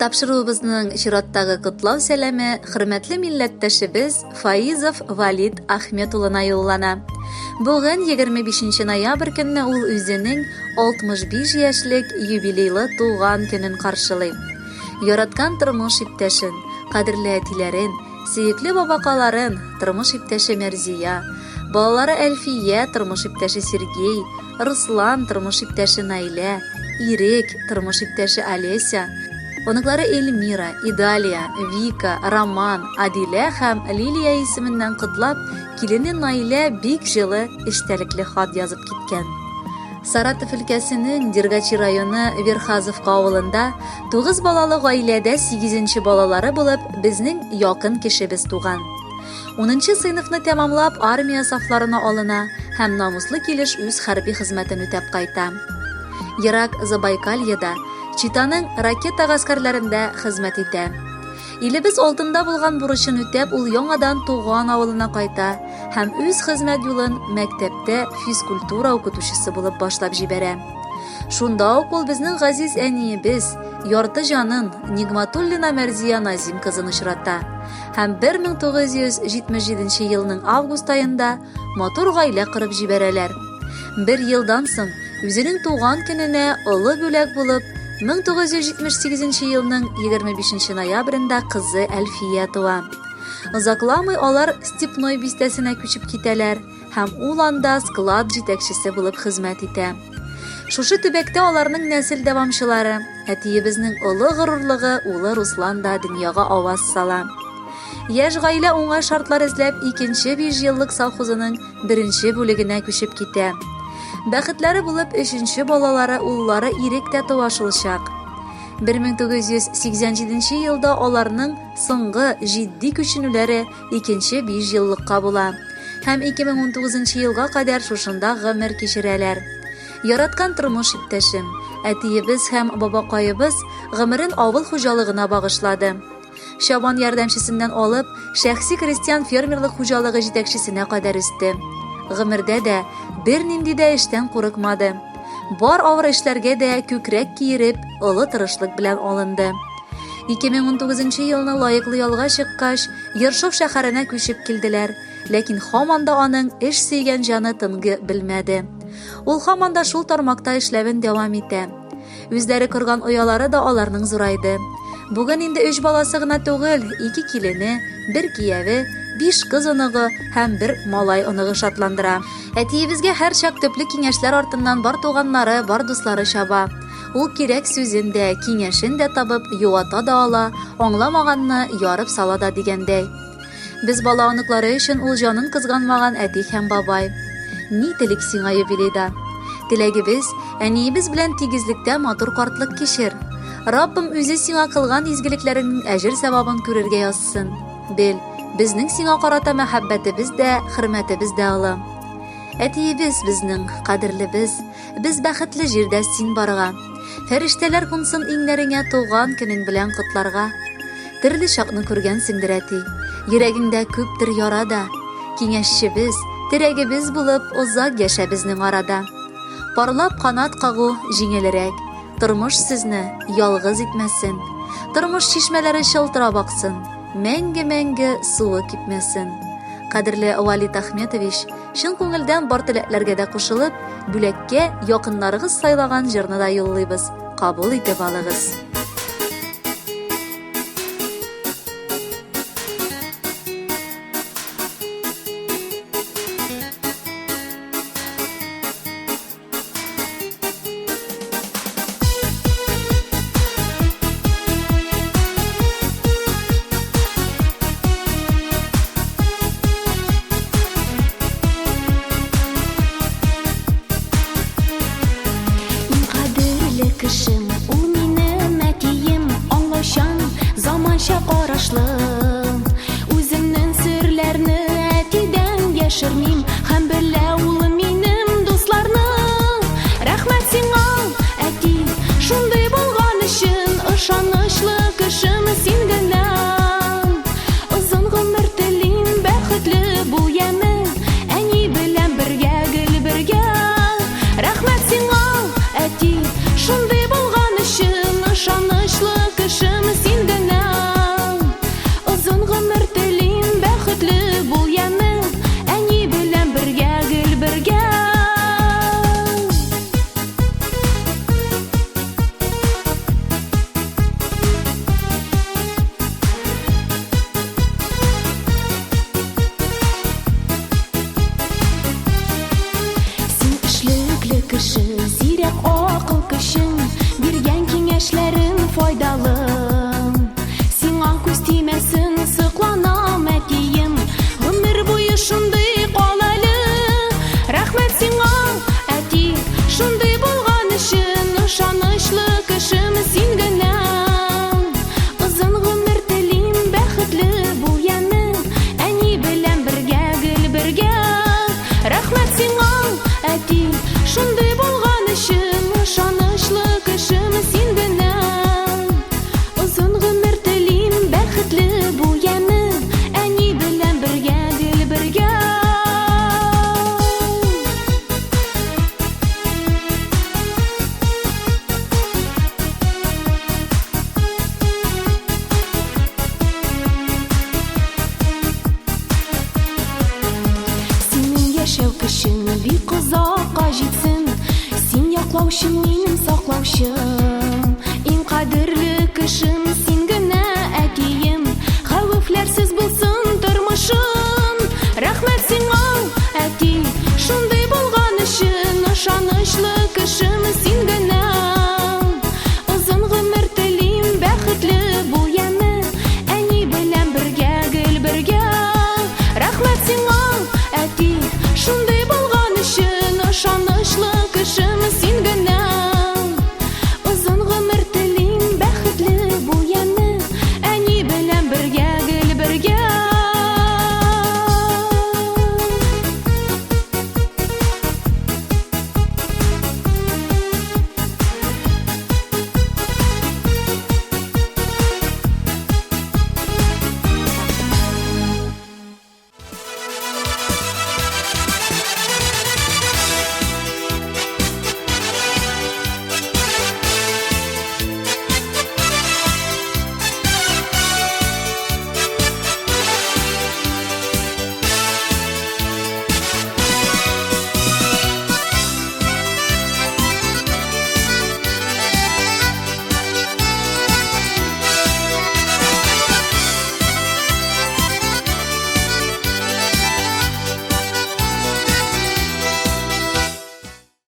Тапшыруыбызның чираттагы котлау сәламе хөрмәтле милләттәшебез Фаизов Валид Ахмет улына юллана. Бүген 25 ноябрь көнне ул үзенең 65 яшьлек юбилейлы туган көнен каршылый. Яраткан тормыш иптәшен, кадерле әтиләрен, сөекле бабакаларын, тормыш иптәше Мәрзия, балалары Әлфия, тормыш иптәше Сергей, Руслан, тормыш иптәше Наилә, Ирек, тормыш иптәше Олеся, оныклары Эльмира, Идалия, Вика, Роман, Адилә һәм Лилия исеменнән котлап, килене Наилә бик җылы, эчтәлекле хат язып киткән. Саратов өлкәсенең Дергачи районы Верхазовка авылында тугыз балалы гаиләдә сигезенче балалары булып безнең якын кешебез туган. Унынчы сыйныфны тәмамлап, армия сафларына алына һәм намуслы килеш үз хәрби хезмәтен үтәп кайта. Ерак Забайкальеда, Читаның ракета гаскәрләрендә хезмәт итә. Илебез алдында булган бурычын үтәп, ул яңадан туган авылына кайта һәм үз хезмәт юлын мәктәптә физкультура укытучысы булып башлап җибәрә. Шунда ук ул безнең газиз әниебез, ярты җанын, Нигматуллина Мәрзия Назим кызын очрата. Һәм 1977 елның август аенда матур гаилә корып җибәрәләр. Бер елдан соң үзенең туган көненә олы бүләк булып 1978 елның 25 ноябрендә кызы Әлфия туа. Озакламый алар Степной бистәсенә күчеп китәләр һәм ул анда склад җитәкчесе булып хезмәт итә. Шушы төбәктә аларның нәсел дәвамчылары, әтиебезнең олы горурлыгы улы Руслан да дөньяга аваз сала. Яшь гаилә уңай шартлар эзләп икенче бишьеллык совхозының беренче бүлегенә күчеп китә. Бәхетләре булып өченче балалары уллары Ирек тә туа шул чак. 1987 елда аларның соңгы җитди күченүләре икенче бишьеллыкка була. Һәм 2019 елга кадәр шушында гомер кичерәләр. Яраткан тормыш иптәшем, әтиебез һәм бабакаебыз гомерен авыл хуҗалыгына багышлады. Чабан ярдәмчесеннән алып, шәхси крестьян-фермерлык хуҗалыгы җитәкчесенә кадәр үсте. Гомердә дә бернинди дә эштән курыкмады. Бар авыр эшләргә дә күкрәк киереп, олы тырышлык белән алынды. 2019 елны лаеклы ялга чыккач, Ершов шәһәренә күчеп килделәр, ләкин һаман да аның эш сөйгән җаны тынгы белмәде. Ул һаман да шул тармакта эшләвен дәвам итә. Үзләре корган оялары да аларның зурайды. Бүген инде өч баласы гына түгел, ике килене, бер кияве, биш кыз оныгы һәм бер малай оныгы шатландыра. Әтиебезгә һәрчак төпле киңәшләр артыннан бар туганнары, бар дуслары чаба. Ул кирәк сүзен дә, киңәшен дә табып, юата да ала, аңламаганны ярып сала да дигәндәй. Без бала оныклары өчен ул җанын кызганмаган әти һәм бабай. Ни телик сиңа юбилейда? Теләгебез, әниебез белән тигезлектә матур картлык кичер. Раббым үзе сиңа кылган изгелекләреңнең әҗер-сәвабын күрергә язсын. Бел, безнең сиңа карата мәхәббәтебез дә, хөрмәтебез дә олы. Әтиебез безнең, кадерлебез, без бәхетле җирдә син барга. Фәрештәләр кунсын иңнәреңә туган көнең белән котларга. Төрле чакны күргәнсеңдер, әти. Йөрәгеңдә күптер яра да. Киңәшчебез, терәгебез булып, озак яшә безнең арада. Парлап канат кагу җиңелрәк. Тормыш сезне ялгыз итмәсен. Тормыш чишмәләре чылтырап аксын. Мәңге-мәңге суы кипмәсен. Кадерле Валит Ахметович, чын күңелдән бар теләкләргә дә кушылып, бүләккә якыннарыгыз сайлаган җырны да юллыйбыз. Кабул итеп алыгыз. Иң кадерле кешем, ул минем әтием, аңлаучан, заманча карашлы. Үземнең серләрне әтидән яшермим, һәм белә ул минем дусларны. Рәхмәт сиңа, әти, шундый булган өчен, ышанычлы кешем син генә. Озын гомер телим, бәхетле бул яме, әни белән бергә, гел бергә. Рәхмәт сиңа, әти, шундый булган өчен, ышанычлы кешем. Киңәшләрен файдалы. Сиңа күз тимәсен, сокланам, әтием. Гомер буе шундый кал әле. Рәхмәт сиңа, әти, шундый булган өчен, ышанычлы кешем син генә. Озын гомер телим, бәхетле бул яме, әни белән бергә, гел бергә. Рәхмәт сиңа, әти, шундый булган өчен, ышанычлы кешем син генә. Озын гомер телим, бәхетле бул яме, әни белән бергә, гел бергә. Синең яшәү көчең бик озакка җитсен. Син яклаучым, минем саклаучым. Иң кадерле кешем син генә, әтием. Хәвефләрсез булсын тормышым. Рәхмәт сиңа, әти, шундый булган өчен, ышанычлы кешем син генә. Озын гомер телим, бәхетле бул яме, әни белән бергә, гел бергә. Рәхмәт сиңа, әти, шундый булган өчен, ышанычлы